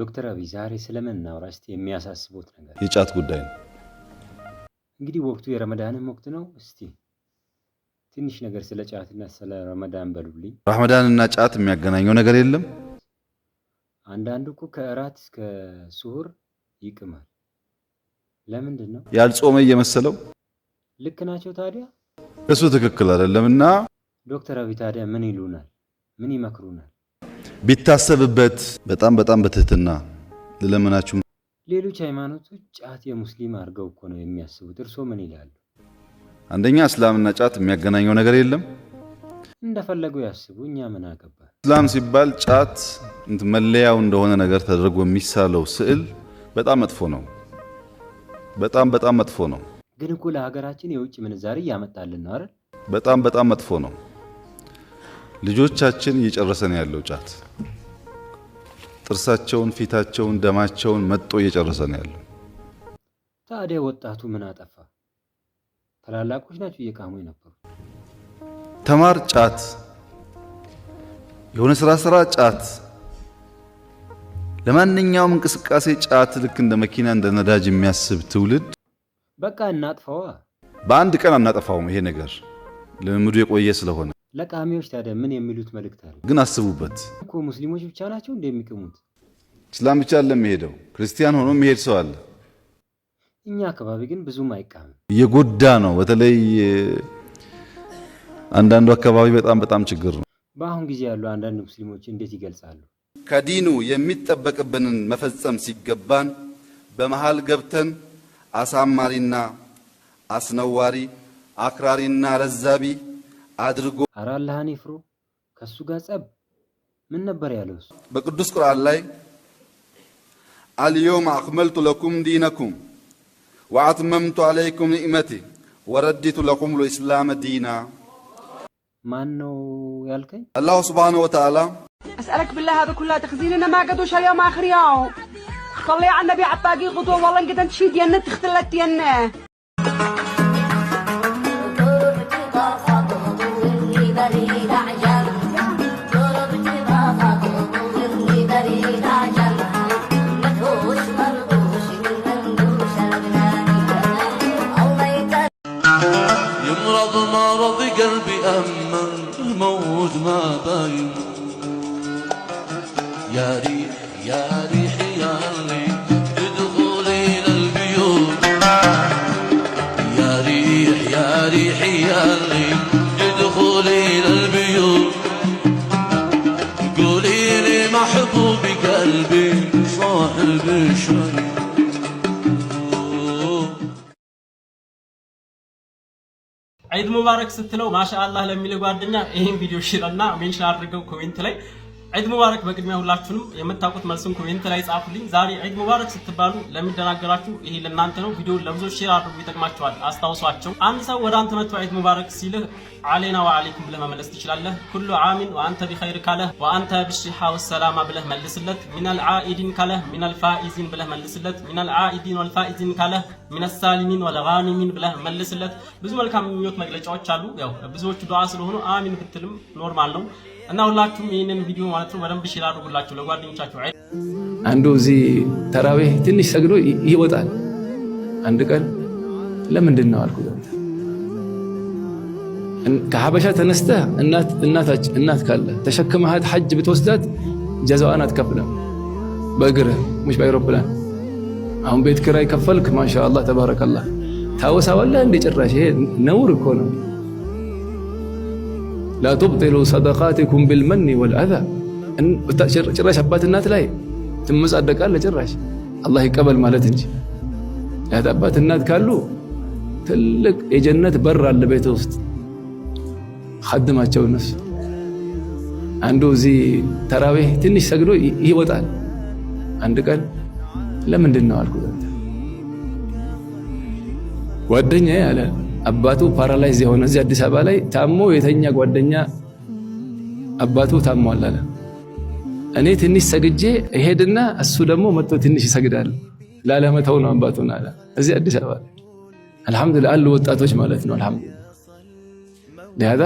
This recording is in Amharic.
ዶክተር አብይ ዛሬ ስለምን እናውራ እስቲ? የሚያሳስቡት ነገር የጫት ጉዳይ ነው። እንግዲህ ወቅቱ የረመዳንም ወቅት ነው። እስቲ ትንሽ ነገር ስለ ጫትና ስለ ረመዳን በሉልኝ። ረመዳንና ጫት የሚያገናኘው ነገር የለም። አንዳንዱ እኮ ከእራት እስከ ስሁር ይቅማል። ለምንድን ነው ያልጾመ እየመሰለው? ልክ ናቸው ታዲያ? እሱ ትክክል አይደለም። እና ዶክተር አብይ ታዲያ ምን ይሉናል? ምን ይመክሩናል? ቢታሰብበት በጣም በጣም በትህትና ልለምናችሁ። ሌሎች ሃይማኖቶች ጫት የሙስሊም አድርገው እኮ ነው የሚያስቡት። እርስዎ ምን ይላሉ? አንደኛ እስላምና ጫት የሚያገናኘው ነገር የለም። እንደፈለጉ ያስቡ፣ እኛ ምን አገባል? እስላም ሲባል ጫት መለያው እንደሆነ ነገር ተደርጎ የሚሳለው ስዕል በጣም መጥፎ ነው። በጣም በጣም መጥፎ ነው። ግን እኮ ለሀገራችን የውጭ ምንዛሪ እያመጣልን ነው አይደል? በጣም በጣም መጥፎ ነው። ልጆቻችን እየጨረሰ ነው ያለው ጫት። ጥርሳቸውን፣ ፊታቸውን፣ ደማቸውን መጦ እየጨረሰ ነው ያለው። ታዲያ ወጣቱ ምን አጠፋ? ታላላቆች ናቸው እየቃሙ የነበሩት። ተማር ጫት፣ የሆነ ስራ ስራ ጫት፣ ለማንኛውም እንቅስቃሴ ጫት፣ ልክ እንደ መኪና እንደ ነዳጅ የሚያስብ ትውልድ በቃ እናጥፋዋ። በአንድ ቀን አናጠፋውም። ይሄ ነገር ልምምዱ የቆየ ስለሆነ ለቃሚዎች ታዲያ ምን የሚሉት መልእክት አለ? ግን አስቡበት እኮ ሙስሊሞች ብቻ ናቸው እንደሚቅሙት? እስላም ብቻ አለ የሚሄደው፣ ክርስቲያን ሆኖ የሚሄድ ሰው አለ። እኛ አካባቢ ግን ብዙም አይቃምም። እየጎዳ ነው። በተለይ አንዳንዱ አካባቢ በጣም በጣም ችግር ነው። በአሁን ጊዜ ያሉ አንዳንድ ሙስሊሞች እንዴት ይገልጻሉ? ከዲኑ የሚጠበቅብንን መፈጸም ሲገባን በመሃል ገብተን አሳማሪና አስነዋሪ አክራሪና ረዛቢ አድርጎ ኧረ አላህን ይፍሩ። ከሱ ጋር ጸብ ምን ነበር ያለው እሱ? በቅዱስ ቁርአን ላይ اليوم أكملت لكم دينكم وأتممت عليكم نعمتي ورضيت لكم الإسلام دينا። ማን ነው ያልከኝ? الله سبحانه وتعالى أسألك بالله هذا كلها تخزين ما قدوش اليوم آخر يوم صلي على النبي عباقي غدوة والله انقد انت شي ديالنا تختلت ديالنا. يمرض مرض قلبي أما الموت ما باين يا ريح يا ريح يا اللي تدخلي للبيوت يا ريح يا ريح يا اللي تدخلي للبيوت قولي لي محبوب قلبي صاحب شوي. ዒድ ሙባረክ ስትለው ማሻአላህ ለሚል ጓደኛ ይሄን ቪዲዮ share እና mention አድርገው comment ላይ ዒድ ሙባረክ። በቅድሚያ ሁላችሁንም የምታውቁት መልሱን comment ላይ ጻፉልኝ። ዛሬ ዒድ ሙባረክ ስትባሉ ለሚደናገራችሁ ይሄ ለእናንተ ነው። ቪዲዮ ለብዙዎች share አድርጉ፣ ይጠቅማቸዋል። አስታውሷቸው። አንድ ሰው ወደ አንተ መጥቶ ዒድ ሙባረክ ሲልህ علينا وعليكم ብለህ መመለስ ትችላለህ። كل عام وأنت بخير ካለህ وأنت بالصحة والسلامة ብለህ መልስለት። من العائدين ካለህ من الفائزين ብለህ መልስለት። من العائدين والفائزين ካለህ من السالمين والغانمين ብለህ መልስለት። ብዙ መልካም ምኞት መግለጫዎች አሉ። ያው ብዙዎቹ ዱዓ ስለሆኑ አሚን ብትልም normal ነው። እና ሁላችሁም ይህንን ቪዲዮ ማለት ነው በደንብ share አድርጉላችሁ ለጓደኞቻችሁ። አንዱ እዚህ ተራዊህ ትንሽ ሰግዶ ይወጣል። አንድ ቀን ለምንድን ነው አልኩት፣ ከሀበሻ ተነስተህ እናት ካለ ተሸክመሃት ሐጅ ብትወስዳት ጀዛዋን አትከፍልም፣ በእግርህ مش በአይሮፕላን። አሁን ቤት ኪራይ ከፈልክ፣ ማሻአላህ ተባረከላህ። ታወሳዋለህ እንደ ጭራሽ ይሄ ነውር እኮ ነው። لا تبطلوا صدقاتكم بالمن والأذى። ጭራሽ አባት እናት ላይ ትመጻደቃለህ። ጭራሽ አላህ ይቀበል ማለት እንጂ እህት አባት እናት ካሉ ትልቅ የጀነት በር አለ ቤት ውስጥ ኸድማቸው እነሱ። አንዱ እዚህ ተራዊህ ትንሽ ሰግዶ ይወጣል። አንድ ቀን ለምንድን ነው አልኩት፣ ጓደኛዬ አለ አባቱ paralyze የሆነ እዚህ አዲስ አበባ ላይ ታሞ የተኛ ጓደኛ አባቱ ታሟል አለ። እኔ ትንሽ ሰግጄ እሄድና እሱ ደግሞ መጥቶ ትንሽ ይሰግዳል። ላለመተው ነው አባቱን አለ። እዚህ አዲስ አበባ ላይ አልሐምዱሊላህ አሉ ወጣቶች ማለት ነው። አልሐምዱሊላህ ለሃዛ